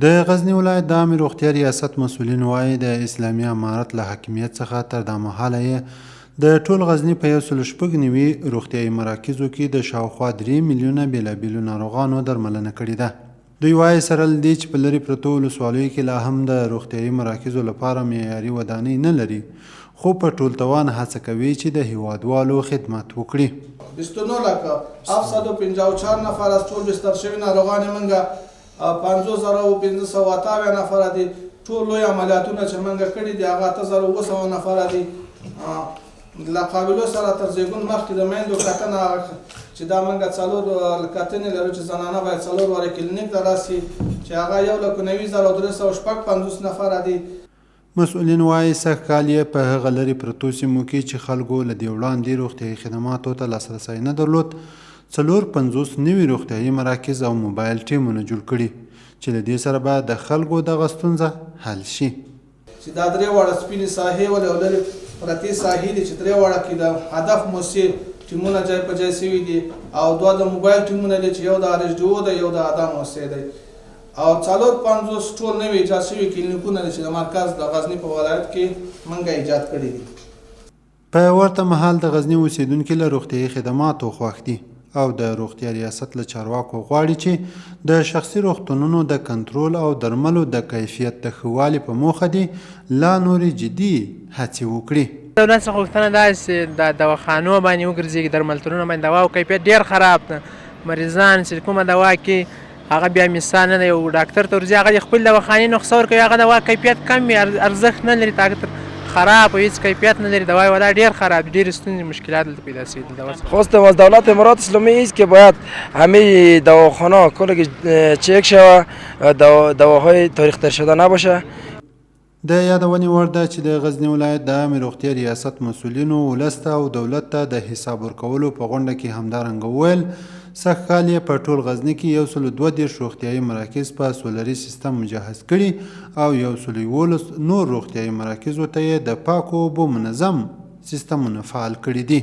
د غزني ولایت د عامې روغتیا ریاست مسؤلین وايي، د اسلامي امارت له حاکمیت څخه تر دا مهاله یې د ټول غزني په 196 روغتیايي مراکزو کې د شاوخوا درې میلیونه بېلابېلو ناروغانو درملنه کړې ده. دوی وايي، سره له دې چې په لرې پرتو ولسوالیو کې لا هم د روغتیايي مراکزو لپاره معیاري ودانۍ نه لري، خو په ټول توان هڅه کوي چې د هېوادوالو خدمت وکړي. بیست و نه لکه 754 نفر است ټول بستر شوي ناروغان یې مونږ 50,578 نفره دي. ټول لوی عملیاتونه چې مونږ کړي دي هغه 8,700 نفره دي. له قابلو سره تر زیږون مخکې د میندو کتنه چې دا مونږ څلور کتنې لرو چې زنانه باید څلور وارې کلینیک ته راسي چې هغه 190,356 نفره دي. مسؤلین وايي، سږ کال یې په هغه لرې پرتو سیمو کې چې خلکو له دې وړاندې روغتیايي خدماتو ته لاسرسی نه درلود، 54 نوي روغتیايي مراکز او موبایل ټیمونه جوړ کړي چې له دې سره به د خلکو دغه ستونزه حل شي. چې دا درې واړه سپینې ساحې ولې او لرې پرتې ساحې دي چې درې واړه کې د هدف موسسې ټیمونه ځای په ځای شوي دي او دوه د موبایل ټیمونه دي چې یو د ار ایچ ډي او دی، یو د ادا موسسې دی او 54 ټول نوي ایجاد شوي کلینیکونه دي چې د مرکز د غزني په ولایت کې مونږ ایجاد کړي دي. په ورته مهال د غزني اوسېدونکي له روغتیايي خدماتو خوښ دي او د روغتیا ریاست له چارواکو غواړي چې د شخصي روغتونونو د کنترول او درملو د کیفیت د ښه والي په موخه دې لا نورې جدي هڅې وکړي. دولت څخه غوښتنه دا چې د دواخانو باندې وګرځېږي، درملتونونو باندې دواو کیفیت ډېر خراب ده، مریضان چې کومه دوا کې هغه بیا مثال نه دی، یو ډاکتر ته ورځي هغه د خپل دواخانې نسخه ورکوي، هغه دوا کیفیت کم وي، ارزښت نه لري، طاقت خراب وي، هیڅ کیفیت نه لري، دوا والا ډیر خراب دي، ډېرې ستونزې مشکلات دلته پیدا شوي دي دوا څخه. خواستم از دولت امارات اسلامی است که باید همه دواخانه کل که چک شوه دواهای تاریخ تر شده نباشه. د یادونې وړ ده چې د غزني ولایت د عامې روغتیا ریاست مسؤلینو ولس ته او دولت ته د حساب ورکولو په غونډه کې همدارنګه وویل، سږ کال یې په ټول غزني کې 132 روغتیايي مراکز په سولري سیستم مجهز کړي او 111 نور روغتیايي مراکزو ته یې د پاکو اوبو منظم سیستمونه فعال کړي دي.